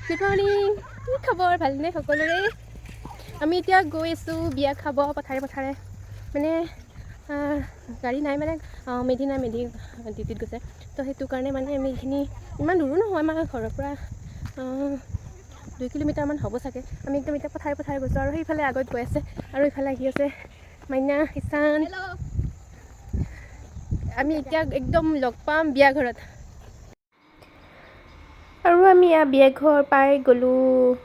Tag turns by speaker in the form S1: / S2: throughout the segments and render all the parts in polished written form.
S1: Good morning. কি খবৰ, ভালনে সকলোৰে? আমি এতিয়া গৈ আছোঁ বিয়া খাব পথাৰে পথাৰে। মানে গাড়ী নাই, মানে মেধি নাই, মেধি ডিউটিত গৈছে। তো সেইটো কাৰণে মানে আমি এইখিনি ইমান দূৰো নহয়, আমাৰ ঘৰৰ পৰা 2 কিলোমিটাৰমান হ'ব চাগে। আমি একদম এতিয়া পথাৰে পথাৰে গৈছোঁ আৰু সেইফালে আগত গৈ আছে আৰু ইফালে আহি আছে মাইনা, ইছান। আমি এতিয়া একদম লগ পাম বিয়া ঘৰত।
S2: আৰু আমি ইয়াৰ বিয়া ঘৰ পাই গ'লোঁ।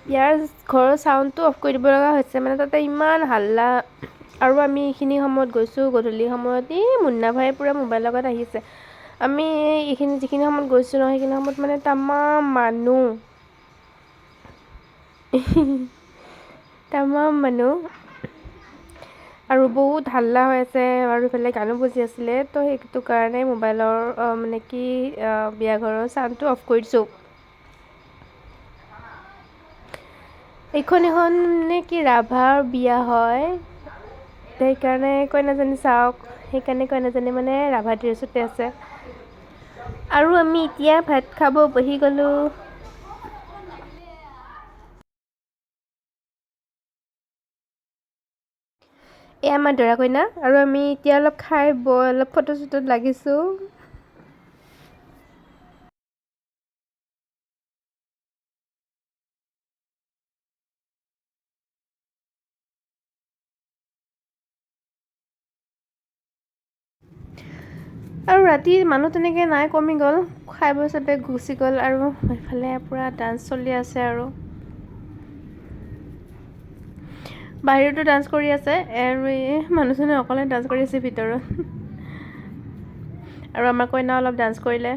S2: বিয়াৰ ঘৰৰ চাউণ্ডটো অফ কৰি দিব লগা হৈছে, মানে তাতে ইমান হাল্লা। আৰু আমি এইখিনি সময়ত গৈছোঁ গধূলি সময়ত। এই মুন্না ভাই পূৰা মোবাইল লগত আহিছে। আমি এইখিনি যিখিনি সময়ত গৈছোঁ নহয়, সেইখিনি সময়ত মানে তামাম মানুহ, তামাম মানুহ আৰু বহুত হাল্লা হৈ আছে আৰু ইফালে গানো বাজি আছিলে। তো সেইটো কাৰণে মোবাইলৰ মানে কি বিয়া ঘৰৰ চাউণ্ডটো অফ কৰি দিছোঁ। এইখন এখন মানে কি ৰাভাৰ বিয়া হয়, সেইকাৰণে কইনাজনী চাওক, সেইকাৰণে কইনাজনী মানে ৰাভা ড্ৰেছতে আছে। আৰু আমি এতিয়া ভাত খাব বহি গ'লোঁ। এয়া আমাৰ দৰা কইনা। আৰু আমি এতিয়া অলপ খাই বৈ অলপ ফটো চটোত লাগিছোঁ। আৰু ৰাতি মানুহ তেনেকৈ নাই, কমি গ'ল, খাই বৈ চবে গুচি গ'ল। আৰু এইফালে পূৰা ডান্স চলি আছে আৰু বাহিৰতো ডান্স কৰি আছে আৰু এই মানুহজনে অকলে ডান্স কৰি আছে ভিতৰত। আৰু আমাৰ কইনা অলপ ডান্স কৰিলে।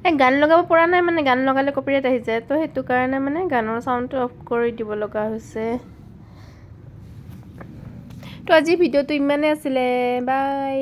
S2: এই গান লগাব পৰা নাই, মানে গান লগালে কপিৰাইট আহি যায়, তো সেইটো কাৰণে মানে গানৰ চাউণ্ডটো অফ কৰি দিব লগা হৈছে। তো আজি ভিডিঅ'টো ইমানেই আছিলে। বাই।